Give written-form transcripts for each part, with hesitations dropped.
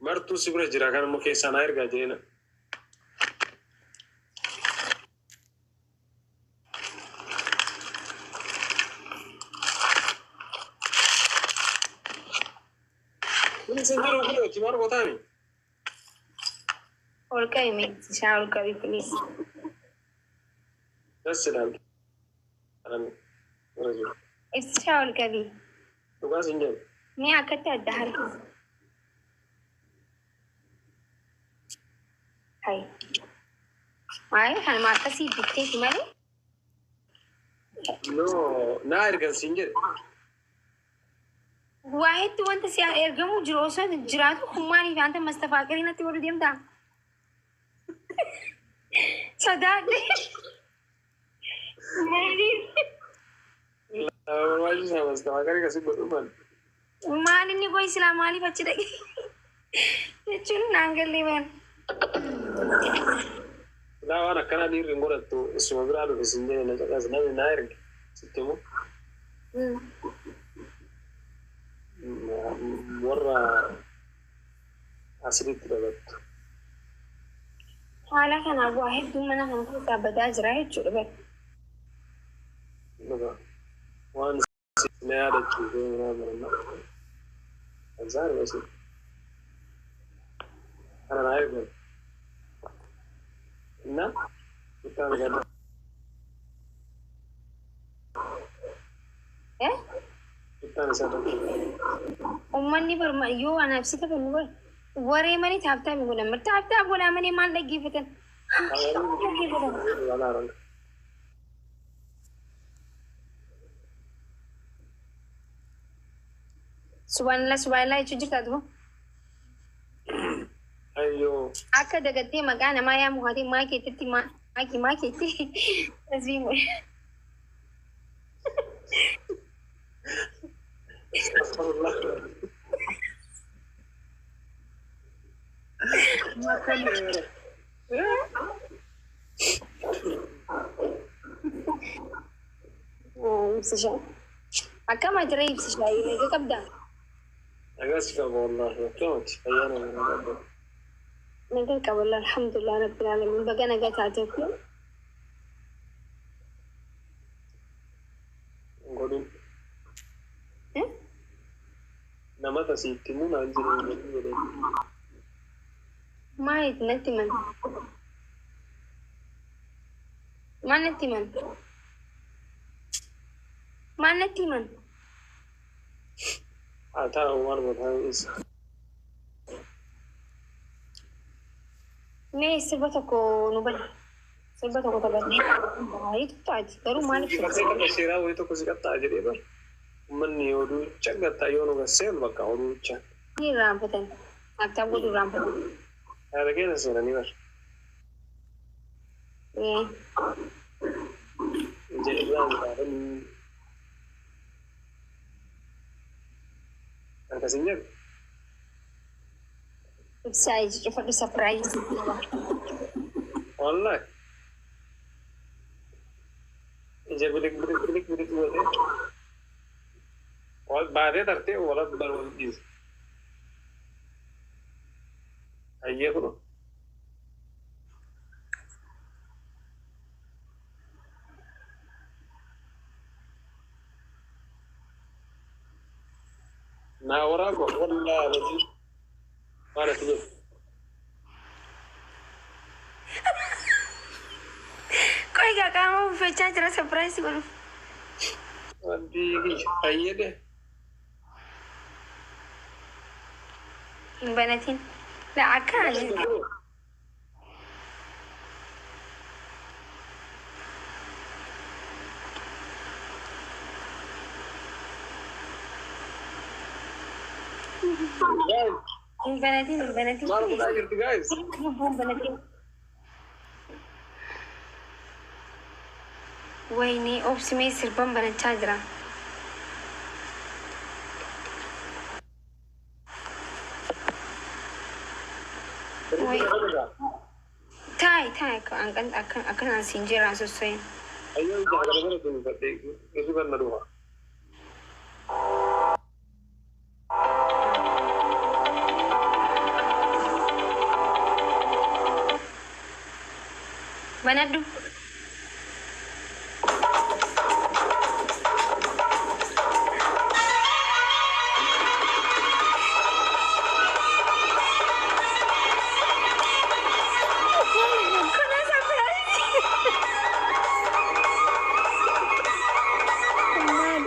Martuu si bira jira kan immoo keessaa naa ergaa jedhee. Kun isin jiru kun maal gootaani? Ol qabi mee ibsishaa, ol qabi please. Das jedhaan. Kanan bira jiru. Ibsishaa, ol qabi. Dhugaa sin jedhu. Mee akkatti adda harkisa. Hai. Waa'ee kanuma akkasii bitteeti malee. No, naa ergan siin jedhe. Waa hedduu wanta si ergamuu jiru osoo jiraatu hummaanii fi anta mastafaaqirii natti godhu deemtaa? Sodaadhe. Maaliif? Barbaachisaa mastafaaqirii kasi godhu man. Maal inni goy silaa maaliif achi dhaqe? Jechuun naan gallee waan. Silaa waan akkanaa dhiirri hin godhattu, isuma biraa dhufe siin jedhe. Na caqas, namni naa erge sitti himu. Warra asiritti dabattu. Haala kanaaf waa hedduu mana kana keessaa badaa jira jechuudha bara. Dhugaa. Waan na yaadachiisee minaa mana. Kansaa argasi. Kana naa ergan. Na ittaan gada. Eh? Ittaan isaa tokko. Uummanni barma yoo waan ibsita kennu bara waree malee tap tap godhan bar, tap tap godhaa malee maal dhaggeeffatan? Dhaggeeffatan. Subhaanallah, subhaanallah jechuu jirtaa duba. Ayyoo. Akka dagattee maqaa namaa yaamu haatee maa keetti maakii maa keetti tasbii godhe. Astaghfirullah. Makan deh. Ibsishaa. Akkam ati ree ibsishaa, nagaa qabdaa? Nagaa si qaba wallahi, akkamati fayyaa nama qabda? Nagaa qaba, alhamdulillah rabbil alamin, baga nagaa taate. Godhin. Nama tasiitti himuu naan jiru jedhee. Maaliif natti himan? Maal natti himan? Maal natti himan? Haa ta'u, maal godhaa isa. Mee sirba tokko nu bani. Sirba tokko taphannee baay'ee taati. Garuu maaliif sirba? Fakkeenya seeraa wayii tokko si qaxxaa jedhee bar. Uummanni oduu caggattaa yoo nu gasseenu bakka oduu Ni irraanfatan. Tap tap godhu irraanfatan. Yaada keessa seenanii bar. Ija irraa hin kaafanii. Akkasin jedhu. Ibsaa, ija cufadhu, surprise. Wallahi. Ija bilik bilik bilik bilik godhee. Wal baatee tartee wala bar wal dhiise. Hayyee kuno. Naa waraaba wallaahi wajjin maal ati jedhu. Qoy gaa, qaama uffachaa jira surprise godhuuf. Wanti fayyade. Hin banatin. La akka ani. Guys, Hin banatin, hin banatin. maal godhaa jirti guys? Lubbuu, hin banatin. Wayne, obsimee, sirban banachaa jira. Way. Taai taai, akka akka akkanaan siin jeeraan sosso'in. Ayyoo, ija gara gara duunfadhee hirriban na dhufa. Banadhu. Kuna surprise. Maal?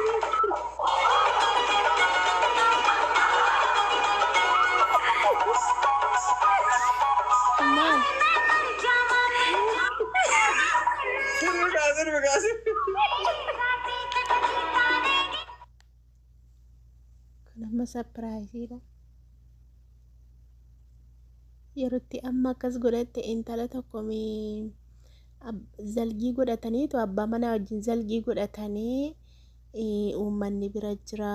Maal? Sirbi kaa sirbi kaa sirbi. Kun amma sapiraayisiidha. Yerootti amma akkas godhatte intala tokko zalgii godhataniitu abbaa manaa wajjin zalgii godhatanii uummanni bira jira.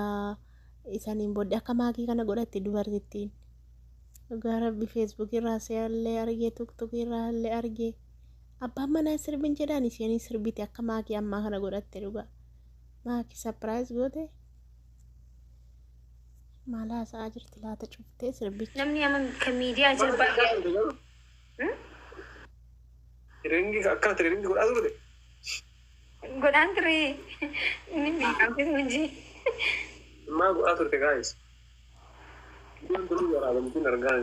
Isaniin booddee akka maakii kana godhatte dubartittiin. Dhugaa rabbi feesbuuk irraa si'allee argee tuktuk irraa illee argee. Abbaan manaa sirbin jedhaan isheenis sirbite akka maakii ammaa kana godhatte dhugaa. Maakii sapiraayis goote. Maal haasa'aa jirti laata cuftee sirbicha? Namni amma kan miidiyaa jiru baay'ee. Ringi akkana ture ringi godhaa turte. Godhaan ture inni beekamte hojii. Maa godhaa turte gaayis. Biyyoon kun waraabamtiin argaa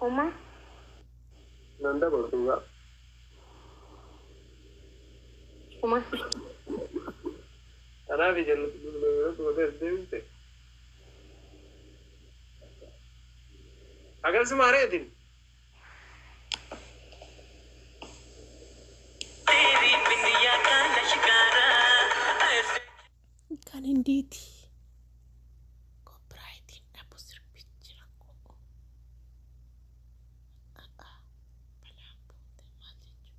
Uma nan dabaltu gaa. uma Kanaaf ijaan deebiste. Akkasuma areetiin. Kan hindiiti. Koopiraayitiin dhabu sirbichi rakkoo. Balaan buute maal jechuudha?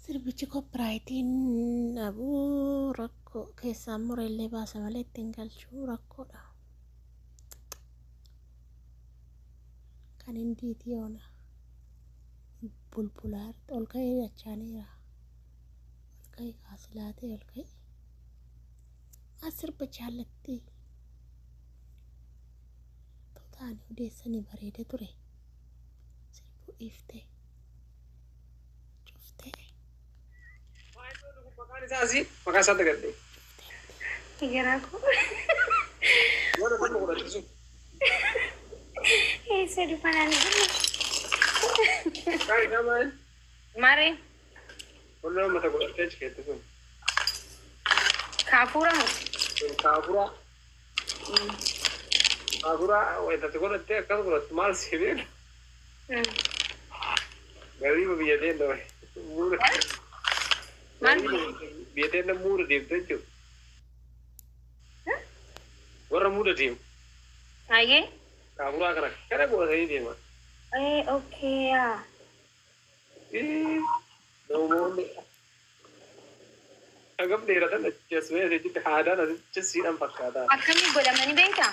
Sirbichi koopiraayitiin dhabu rakkoo keessaan mureellee baasa malee ittiin galchuu rakkoodha. Kan hindiiti yoona bulbulaa ol ka'ee dachaaniira. Ol ka'ee kaasilaatee ol ka'e. Maal sirba jaallatti? Tuutaanii odeessanii bareeda ture. Sirbuu dhiiftee cuftee Maqaan isaa asii maqaa isaa dagadde. garaa koo. Warra nama godhachiisu. Eessa dhufanaan jiru? Maqaan isaa maal? Maaree Walli nama mata godhattee achi keette sun. kaafuura moo? Sun kaafuraa. Kaafuraa wayitatti godhattee akkas godhattu maal si beeka? Gariiba biyya teenya wayi. Muura. Maal? Biyya teenya muura deemte jechuudha. Warra muura deemu. Ayyee. Kaafuraa kana kana godhatanii deeman. Eh okay yaa. Namoonni hagam dheeratan achi as ba'ee asitti haadaan asitti siidhan fakkaata. Akkamii godhamanii beektaa?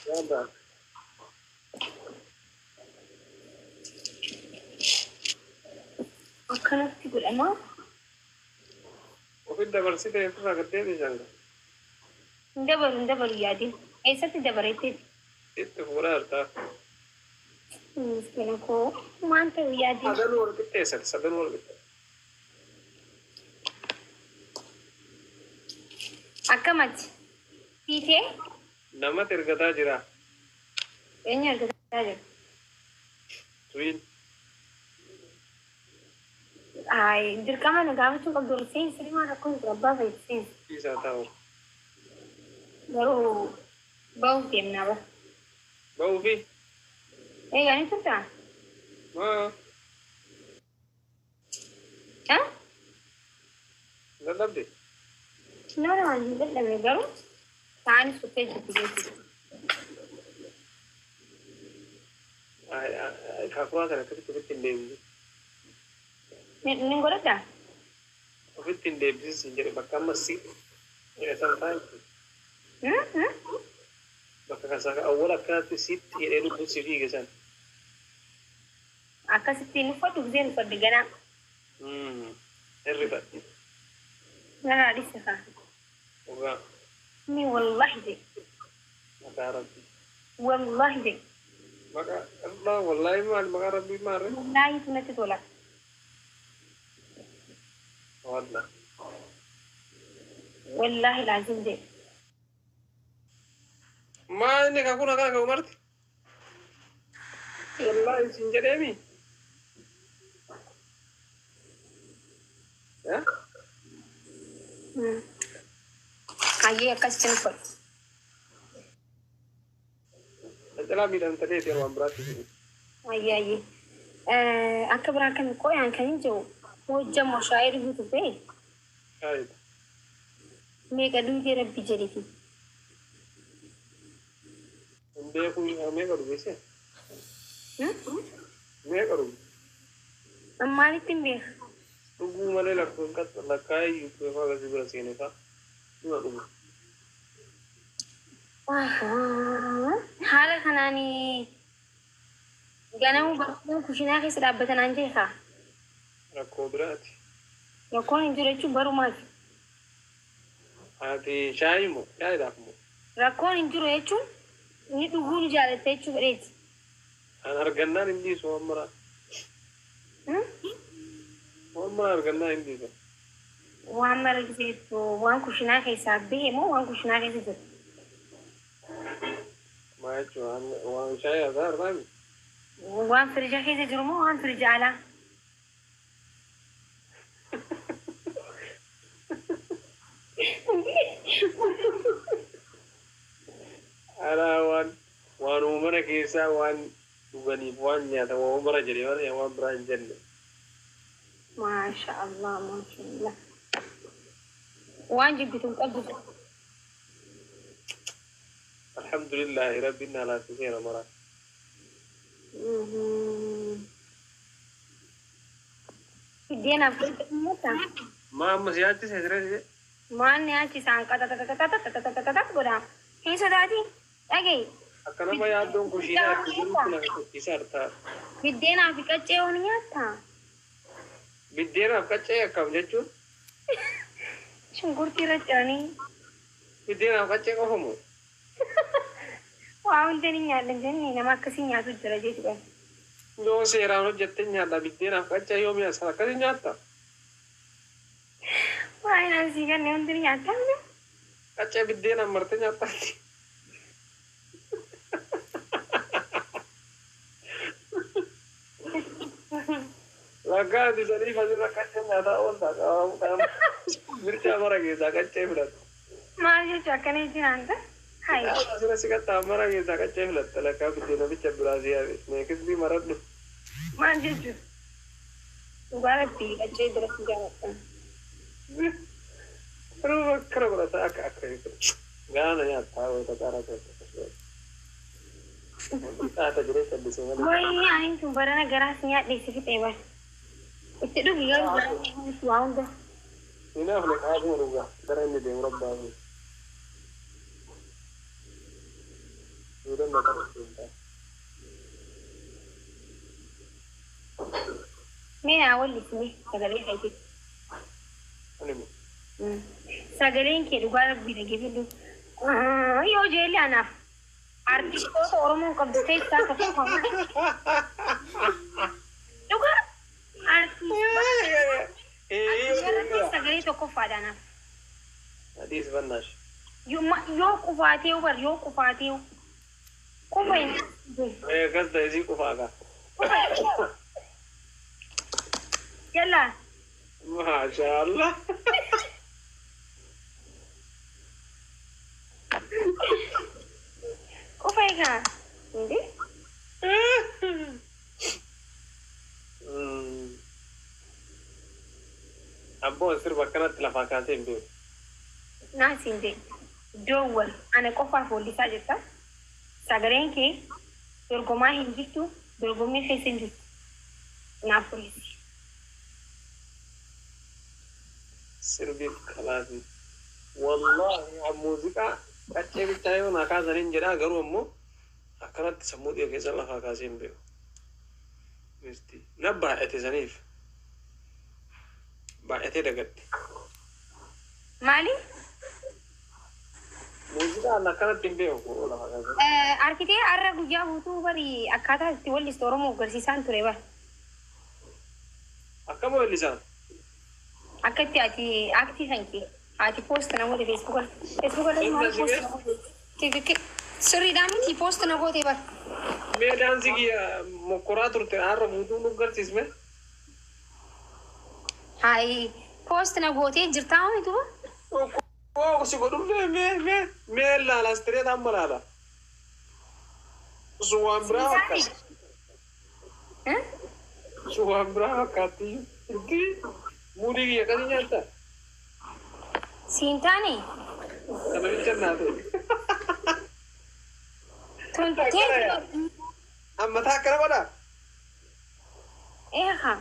Yaalaa. Akkanatti godhamaa? Ofin dabarsitee ofirraa gattee bishaan Hin dabalu hin dabalu yaadin. Eessatti dabareetti? itti fuudhaa jirta. Miskina koo maal ta'u yaadin? Sadan wal qixxeessan sadan wal qixxeessan. Akkamatti? Fiitee? Namatti ergataa jira. Eenyu argataa jira? Tuyin Ay, dirqama na gaafachuu qabdu rifeensi dhimaa rakkoon jira abbaa fayyadu seensi. isaa taa'u. Garuu bahuuf deemnaa bahu. Ba'uu fi Eegaa ni turtaa? maa Ah? dadhabde. No, no, hin dadhabne garuu ta'anis kuttee jirti jechuudha. Kaafuraa kana akkasitti ofitti hin deebisu. Ni godhadhaa? Ofitti hin deebisisu hin jedhe bakka amma si san taa'e bakka kan isaa awwaala akkanatti sitti jedhee lubbuun si fiige san. Akkasitti hin uffadhu giseen uffadhe ganaa. Hirrifadhe. Narraa dhisse kaa. Dhugaa. Mee wallahi jedhi. Maqaa Rabbii. Wallahi jedhi. Maqaa Allah wallahi maal maqaa Rabbii maal? Wallahi natti tola. Wallah. Wallahi laazim jedhi. Maa inni kakuu nagaa ka'u marti? Wallahi isin jedheemi. Eh? Ayyee akkasitti nu godhu. Daldalaa miidhamtanii yeroo waan biraatti jiru. Ayyee ayyee. Akka biraa kan qoyaan kan hin jiru hojjamoo shaayii dhuguu turte. Shaayidha. Meeqa dhugee Rabbi jedhiti. Hin beeku meeqa dhugeesse? Meeqa dhugu? Maalitti hin beeku? Dhuguu malee lakkoon lakkaa'ee iyyuu beekaa akkasii bira seene fa'a. Dhuma dhugu. Haala kanaan ganamuu barbaaduu kushinaa keessa dhaabbatanaan jeekaa. Rakkoo biraati. Rakkoon hin jiru jechuun barumaati. Ati shaayii moo? Shaayiidhaaf moo? Rakkoon hin jiru jechuun ni dhuguu ni jaalatta jechuu fedheeti. An argannaan hin dhiisu waan maraa. Waan maraa argannaan hin dhiisu. Waan mara giseettu waan kushinaa keessaa bahe moo waan kushinaa keessa jiru? Maa jechuun waan shaayii haasaa argaami? Waan firija keessa jiru moo waan firija alaa? Alaa waan waan uumana keessaa waan dhuganiif waan nyaatan waan mara jedhee malee waan biraa hin jenne. Maasha Allah, maasha Allah. Waan jibbitu hin qabdu. Alhamdulillahi rabbiin na laaffiseera maraa. Biddeenaaf godhamu. Maa amma si yaachise siree? Maal ni yaachisaan qaxaxaxaxaxaxaxaxaxax godha. Hin sodaatin. Dhaga'i. Akka nama yaaddoon kushiinaa itti jiru kun isa hartaa. Biddeenaa fi qaccee hoon nyaattaa? Biddeenaaf qaccee akkam jechuun? Shunkurtii irra ciranii. Biddeenaaf qaccee qofa moo? Waa hunda ni nyaadha jenne nama akkasii nyaatu jira jechuudha. Yoo seeraan hojjettee nyaadha biddeenaaf qaccee yoo mi'a sana akkasii nyaatta? Waa inni asii ganne hundi ni nyaata. Qaccee biddeenaan martee nyaattaati. Lakkaa ati sadiif asirra qaccee nyaataa oolta. Mirchaa mara keessaa qaccee filatta. Maal jechuun akkana jechuun aanta? Hayi. Asirra si qaxxaa mara keessaa qaccee filatta. Lakkaa biddeena bicha biraa si yaade. Meekisbii maradhu. Maal jechuun? Dhugaa Rabbii qaccee bira si jaalladha. Garuu akkana godhata akka akka gaana nyaattaa wayita qaaraa keessatti. Qaata jiree callisee malee. Wayii ani tun barana garaas nyaadhee si fixee bara. Itti dhugi garuu waa hunda. Ninaaf le qaasuma dhugaa gara inni deemu rabbaa fi. Duudan maqaa hin ta'a. Mee naa wallisne sagalee keetii. Ani moo? Sagaleen kee dhugaa Rabbii dhaggeeffadhu. Yoo jeelli anaaf artistoota Oromoon qabdu keessaa tokko. Dhugaa artistoota sagalee tokkoffaadha anaaf. Adiis bannaash. Yoo qufaatee bar yoo qufaatee qufa hin Akkas ta'e sii qufaa kaa. Yalla. Maasha Allah. Qufa egaa. Inde? Abboon sirba akkanatti lafaa kaasee hin beeku. Naas hin beeku. Doowwan ana qofaaf weellisaa jirta. Sagaleen kee dorgomaa hin jirtu, dorgommii keessa hin jirtu. Naaf weellisi. Sirbi kalaasi. Wallaahi muuziqaa qaccee bichaa yoo naa kaasaniin jedhaa garuu ammoo akkanatti sammuu dhiya keessa lafaa kaasee hin beeku. Misti na baay'ate saniif. Baay'atee dagadde. Maali? Muuziqaan akkanatti hin beeku lafa kaasee. Arkitee har'a guyyaa guutuu bari akkaataa itti wallistu Oromoo agarsiisaan ture bar. Akkam weellisaan? Akka itti ati aktii kan kee ati post na goote Facebooka. Facebooka irratti maal post na goote? Tikikki sirriidhaa miti post na goote bar. Mee daansii kiyya mokkoraa turte har'a guutuu nu garsiisme. Hayi post na gootee jirtaa miti duuba? Oo si godhu mee mee mee mee laala astiree amma laala. Sun waan biraa fakkaata. Sun waan biraa fakkaatti. Itti muudii kiyya akkasii nyaattaa? Siin taane. Kana bicha naa ta'e. Tun teetu. Amma taa akkana godhaa? Eeha.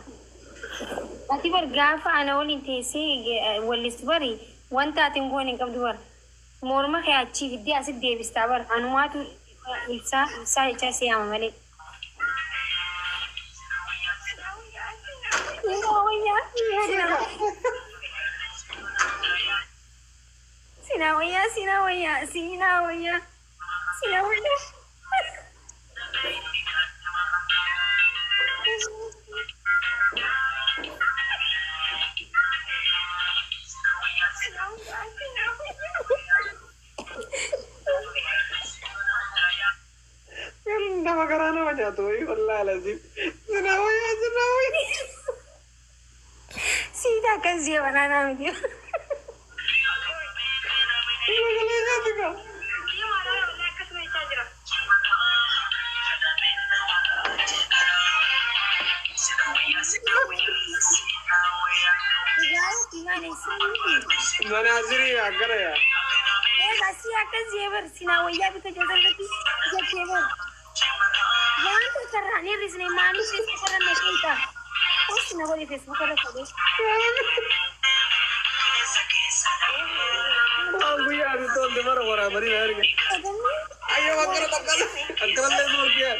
Ati bar gaafa ana waliin teessee wallistu bari wanta ati hin goone hin qabdu bar. Morma kee achii fiddee asitti deebistaa bar. Anumaatu ibsaa ibsaa jechaa si yaama malee. Sinaa wayyaa sinaa wayyaa sinaa wayyaa sinaa wayyaa. Nama garaa nama nyaatu wayii wallaahi lazim. Sinaa wayyaa sinaa wayyaa. Siidaa akkas jee waraanaa miti. Sagalee nyaatu kaa. Manaazirii akkana yaa. Egaa si akkas jee bar sinaa wayyaa bika joosan irratti jettee bar. Waan tokko irraa hin hir'isne maaliif Facebook irra na sheeyta? Post na godhe Facebook irra godhe. Waan guyyaa ati tolte mara waraabanii na erga. Ayyoo akkana akkana akkanallee morkiyaa.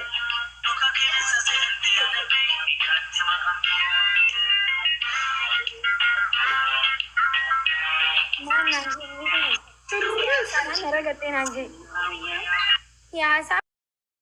Maal naan jedhu? Kanaan ragattee naan jedhu. Siyaasaa.